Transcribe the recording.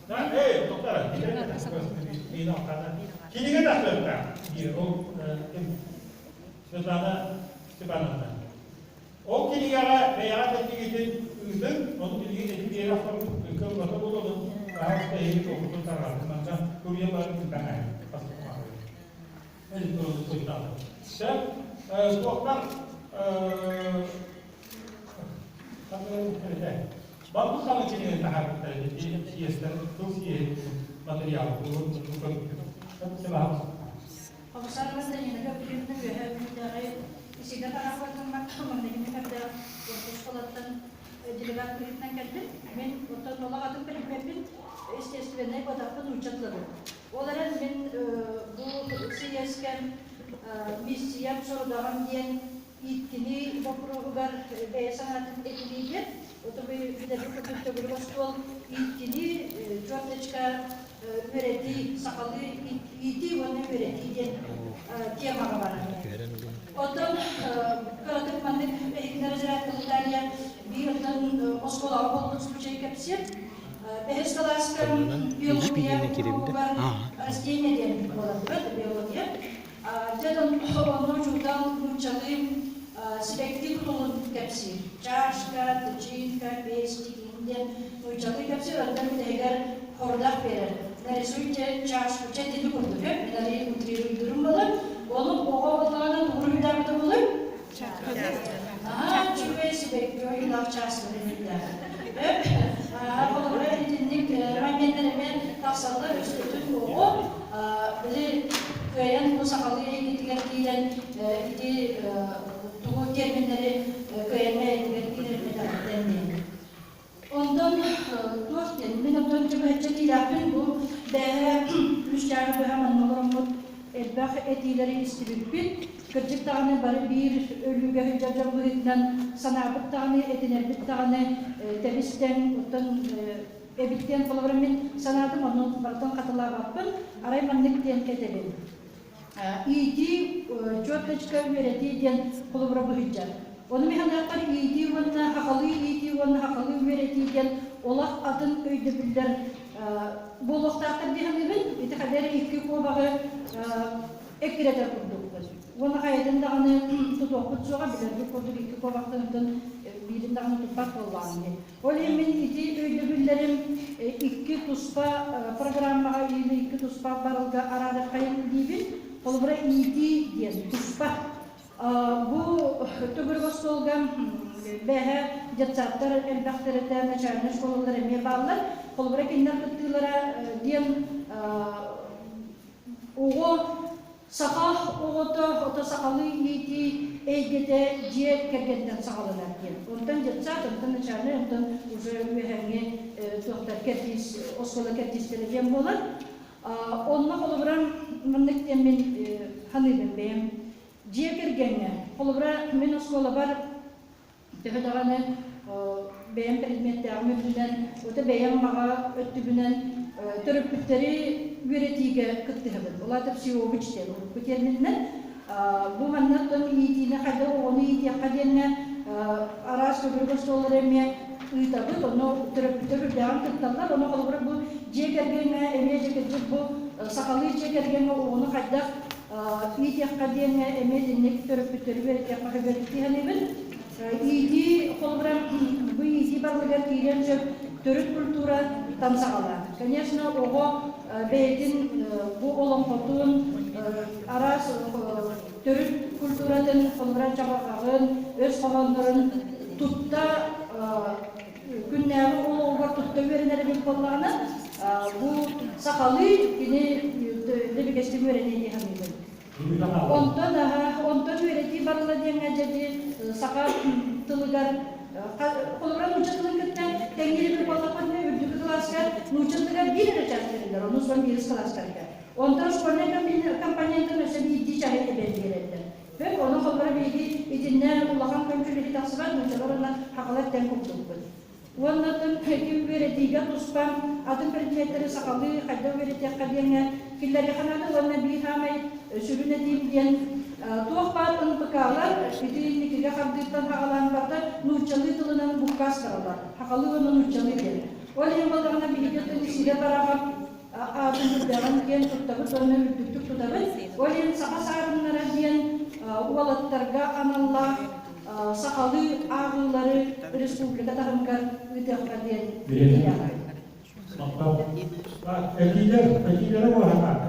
Эй, тоқтар, кинигэ тахсыахтаах диир ол Светлана Степановна. Ол кинигэҕэ бэйэҕэ тэтигитин ыытыҥ, ону билигин эти биэрэ охсорбут кылгата буолуон, пожалуйста, эһиги туоххутун тарҕатын, манна туруйа бары ыытаҥай. Сөп, туохтар Балбы саҥа кинигэни таһаарбыттар ити съезтэр тыл съеһин материал Комиссар Константинова билимнэ үөһэ Бүлүүтээҕи исигэ тараахпытын манныгын кэрдээх орто оскуолаттан делегат быһыытынан кэллим. Мин оттон олох атын предмеппин естественнэй бодаппын нуучча тылабын. Ол эрэн мин бу съезкэ миссиям сорудаҕым диэн ииттинии боппуруоһугар бэйэ санаатын этиниигэ, оту билэрбит курдук төгүрүк остуол ииттинии, черточка үөрэтии, сахалыы иитии уонна үөрэтии диэн темаҕа барар. Оттон кыратык маннык эһигини разрядка биир оттон оскуолаҕа буолбут случай кэпсиэм. Бэһис кылааска биология уруогар растение диэн буолар биология. Дьэ онно учуутал нууччалыы сибэкки тутулун кэпсиир. Чашка, тычинка, пестик диэн нууччалыы кэпсиир, онтон бүтэһигэр хордах биэрэр. Нарисуйте чашку, чэ итини курдук, э, утрируйдурум буолар. Ону оҕо буоллаҕына тугу уруһуйдаабыта буолуй? Наһаа үчүгэй сибэкки ойуулаах чаасканы уруһуйдаабыт. Холобура итинник моменттар эмиэ тахсаллар, өскөтүн оҕо били кыайан бу сахалыы эйгэтигэр киирэн ити тугу терминнэри кыайан бэйэтигэр киирэрбэтэҕиттэн диэн. Онтон туох диэн, мин оттон чөмөччө киирэхпин бу бэйэ үс чааһы быһа манна олороммут элбэх этиилэри истибиппит. Кырдьык даҕаны бары биир өлүүгэ сылдьар дьон быһыытынан санаабыт даҕаны, этинэрбит даҕаны тэбис-тэҥ, оттон эбит диэн холобура мин санаатым, ону барытын хатылаабаппын, арай маннык диэн этэбин. Иитии, чуоткачка үөрэтии диэн холобура быһыйдьар. Ону мин санаахпар иитии уонна хахалыы иитии уонна хахалыы үөрэтии диэн олох атын өйдөбүллэр буолуохтаахтар дии саныыбын. Ити хадэр икки куобаҕы эккирэтэр курдукпут. Уонна хайатын даҕаны тутуохпут суоҕа, билэрбит курдук икки куобахтан биирин даҕаны туппат буоллаҕым дии. Ол иһин мин ити өйдөбүллэрим икки туспа программаҕа или икки туспа барылга араарыаххайын диибин. Холобура, иитии диэн туспа. Бу төгүрүк остуолга бэһэ детсадтар элбэхтэрэтэ, начальнай школалар эмиэ бааллар. Холобура, кинилэр кыттыылара диэн Оҕо саха оҕото ото сахалыы иитии эйгэтэ дьиэ кэргэнтэн саҕаланар диэн. Онтон детсад, онтон начальнай, онтон уже үөһээҥҥи туохтар кэрдиис, оскуола кэрдиистэрэ диэн буолар. Онно холобура маннык диэн мин саныыбын бэйэм. Дьиэ кэргэҥҥэ, холобура мин оскуолабар Төһө даҕаны бэйэм предметтээҕим үрдүнэн, ото бэйэм баҕа өттүбүнэн төрөппүттэри үөрэтиигэ кыттыһабын. Ол аата психобуч диэн урукку термининэн. Бу манна оттон иитиини хайдах оҕону иитиэххэ диэҥҥэ араас төгүрүк остуоллары эмиэ ыытабыт. Ону төрөппүттэр үрдээҕин кытталлар. Ону холобура бу дьиэ кэргэҥҥэ эмиэ дьэ кырдьык бу сахалыы дьиэ кэргэҥҥэ оҕону хайдах иитиэххэ диэҥҥэ эмиэ итинник төрөппүттэри үөрэтиэххэ сөбүн саныыбын. Иитии холобура бу иитии барылыгар киириэн сөп төрүт культура саҕалаан. Конечно, оҕо бэйэтин бу олоҥхотун араас төрүт культуратын холобура чабырҕаҕын, өс хоһооннорун тутта күннээҕи олоҕугар тутта үөрэнэр эбит буоллаҕына, бу сахалыы кини дэбигэстик үөрэниэ дии саныыбын. Онтон онтон үөрэтии барыла диэҥҥэ дьэди саха тылыгар холобура нуучча тылын кытта тэҥниир эбит буоллахпытына үрдүкү кылааска нуучча тылыгар биир эрэ чаас бэриллэр, ону сон биирис кылаастарга. Онтон школьнай компонентын өссө биирдии чаһы эбэн биэрэллэр. Бэл, ону холобура биһиги итиннэ улахан көмчүлэһии тахсыбат, нууччалар уонна хахалар тэҥ курдукпут. Уонна оттон ким үөрэтиигэ туспа атын предметтэри сахалыы хайдах үөрэтиэххэ диэҥҥэ киллэриэххэ наада уонна биир саамай сүрүн этиим диэн туох баар НПК-лар ити инникигэ хардыыттан саҕалаан барда нууччалыы тылынан буккаас бараллар. Сахалыы уонна нууччалыы диэн. Ол иһин буоллаҕына биһиги өттүн сирэ бараҕа аатын үрдэҕин киэн туттабыт уонна үрдүктүк тутабыт. Ол иһин саха саарыннара диэн уолаттарга аналлаах сахалыы ааҕыылары республика таһымыгар ыытыахха диэн Махтал. Этиилэр, этиилэри уһатаата.